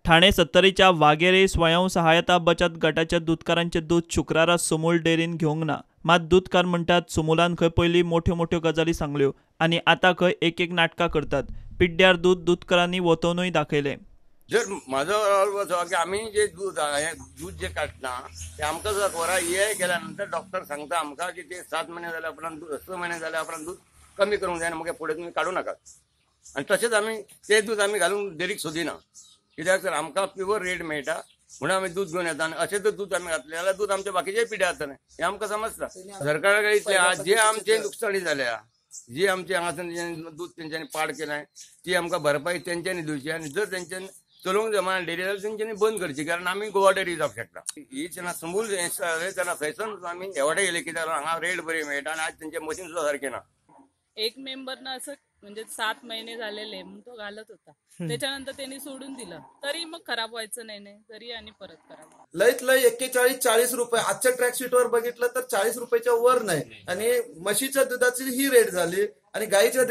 ठाणे सत्तरीच्या वागेरे स्वयं सहायता बचत गटाच्या दूदकारांचे दूद शुक्रारा सुमूल डेअरीन घेवंक ना. मात दूदकार म्हणटात सुमुलान खंय पयलीं मोठ्यो मोठ्यो गजाली सांगल्यो आनी आतां खंय एक एक नाटकां करतात. पिड्ड्यार दूद दूदकारांनी वतोवनूय दाखयलें. जर म्हाजो अहवाल असो की आमी जे दूद हें दूद जे काडटा तें आमकां सुद्दां खबर आहा. ए केल्या नंतर डॉक्टर सांगता आमकां की ते 7 म्हयने जाल्या उपरांत दूद 6 म्हयने जाल्या उपरांत दूद कमी करूंक जाय आनी मागीर फुडें तुमी काडूं नाकात. आनी तशेंच आमी तें दूद आमी घालूंक डेरीक सोदिना, कित्याक तर आमकां प्युअर रेट मेळटा म्हणून आमी दूद घेवन येता. आनी अशें जर दूद आमी घातलें जाल्यार दूद आमचें बाकीचेय पिड्यार जातलें हें आमकां समजता. सरकारा कडेन इतलें आहा, जे आमचे लुकसाणी जाल्या, जी आमचे हांगासर दूद तेंच्यांनी पाड केलें ती आमकां भरपाई तेंच्यांनी दिवची. आनी जर तेंच्यांनी चलोवंक जमाना डेअरी जाल्यार तेंच्यांनी बंद करची, कारण आमी गोवा डेअरी जावंक शकता. ही जेन्ना सुमूल तेन्ना थंयसून आमी हेवटे गेले, कित्याक हांगा रेट बरी मेळटा आनी आज तेंचें मशीन सुद्दां सारकें ना. एक मेंबर ना असं म्हणजे 7 महिने झालेले म्हणून तो घालत होता, त्याच्यानंतर त्यांनी सोडून दिलं तरी मग खराब व्हायचं नाही नाही तरी आणि परत खराब. लईत लई 41-40 रुपये आजच्या ट्रॅक शीटवर बघितलं तर 40 रुपयाच्या वर नाही. आणि म्हशीच्या दुधाची ही रेट झाली आणि गाईच्या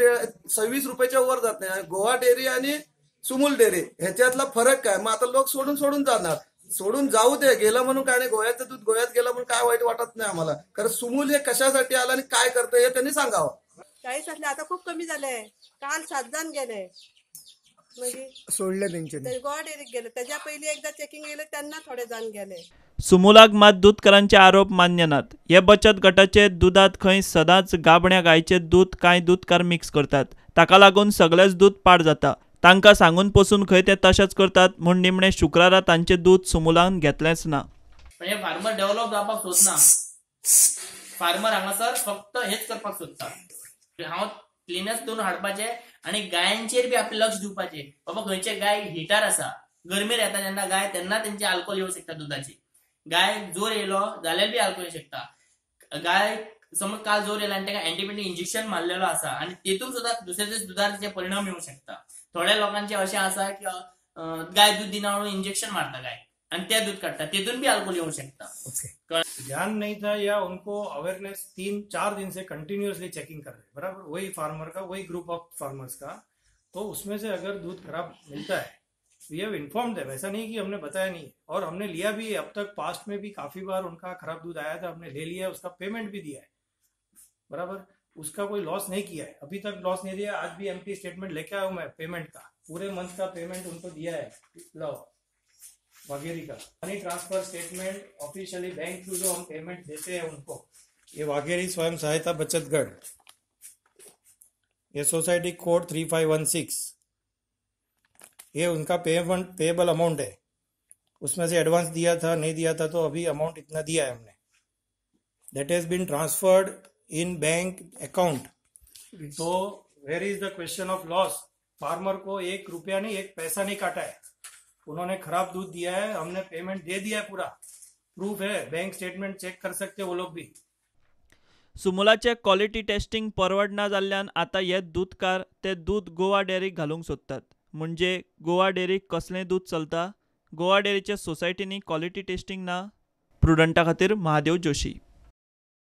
26 रुपयाच्या वर जात नाही. आणि गोवा डेअरी आणि सुमूल डेअरी ह्याच्यातला फरक काय? मग आता लोक सोडून सोडून जाणार, सोडून जाऊ दे, गेलं म्हणून काय नाही. गोव्याचं दूध गोव्यात गेलं म्हणून काय वाईट वाटत नाही आम्हाला. कारण सुमूल हे कशासाठी आलं आणि काय करतं हे त्यांनी सांगावं. 40 असले आता खूप कमी झाले. काल 7 जण गेले सोडले त्यांच्यानी, गोवा डेअरीत गेले. त्याच्या पहिले एकदा चेकिंग गेले त्यांना थोडे जण गेले. सुमुलाक मात दूदकारांचे आरोप मान्य नात. हे बचत गटाचे दुदात खंय सदांच गाबण्या गायचे दूद कांय दूदकार मिक्स करतात, ताका लागून सगळेच दूद पाड जाता. तांकां सांगून पसून खंय ते तशेंच करतात म्हूण निमणे शुक्रारा तांचे दूद सुमुलान घेतलेंच ना. पण हे फार्मर डेव्हलप जावपाक सोदना. फार्मर हांगासर फक्त हेच करपाक सोदता. हांव क्लिनस दोन हाडपाचे आनी गायांचेर बी आपलें लक्ष दिवपाचें. बाबा खंयचे गाय हिटार आसा, गरमेर येता जेन्ना गाय तेन्ना तेंचे आल्कोहोल येवंक शकता दुधाची. गाय जोर येयलो जाल्यार बी आल्कोहोल येवंक शकता. गाय समज काल जोर येयला आनी ताका एंटीबायोटीक इंजेक्शन मारलेलो आसा आनी तेतून सुद्दां दुसऱ्या दीस दुधार तेचे परिणाम येवंक शकता. थोड्या लोकांचे अशें आसा की गाय दूध दिना म्हणून इंजेक्शन मारता गाय आनी ते दूध काडटा, तेतून बी आल्कोहोल येवंक शकता. ध्यान नहीं था या उनको अवेयरनेस 3-4 दिन से कंटिन्यूअसली चेकिंग कर रहे हैं, बराबर वही फार्मर का, वही ग्रुप ऑफ फार्मर्स का, तो उसमें से अगर दूध खराब मिलता है we have informed them. ऐसा नहीं कि हमने बताया नहीं, और हमने लिया भी. अब तक पास्ट में भी काफी बार उनका खराब दूध आया था, हमने ले लिया, उसका पेमेंट भी दिया है, बराबर उसका कोई लॉस नहीं किया है, अभी तक लॉस नहीं दिया. आज भी एमपी स्टेटमेंट लेके आया हूँ मैं पेमेंट का, पूरे मंथ का पेमेंट उनको दिया है. लो वाघेरी का money transfer statement officially bank through जो हम पेमेंट देते हैं उनको. ये वाघेरी स्वयं सहायता बचत गट, ये सोसाइटी कोड 3516, ये उनका पेमेंट पेएबल अमाउंट है. उसमें से एडवांस दिया था नहीं दिया था तो अभी अमाउंट इतना दिया है हमने. That has been transferred in bank account. तो where is the question of loss? Farmer को 1 रुपया नहीं, 1 पैसा नहीं काटा है. उन्होंने खराब दूध दिया है, हमने पेमेंट दे दिया है, पूरा प्रूफ है, बैंक स्टेटमेंट चेक कर सकते वो लोग भी. सुमुलाचे क्वॉलिटी टेस्टिंग परवडना जाल्ल्यान आतां हे दूदकार ते दूद गोवा डेअरीक घालूंक सोदतात. म्हणजे गोवा डेअरीक कसलें दूद चलता? गोवा डेअरीच्या सोसायटींनी क्वॉलिटी टेस्टिंग ना? प्रुडंटा खातीर महादेव जोशी.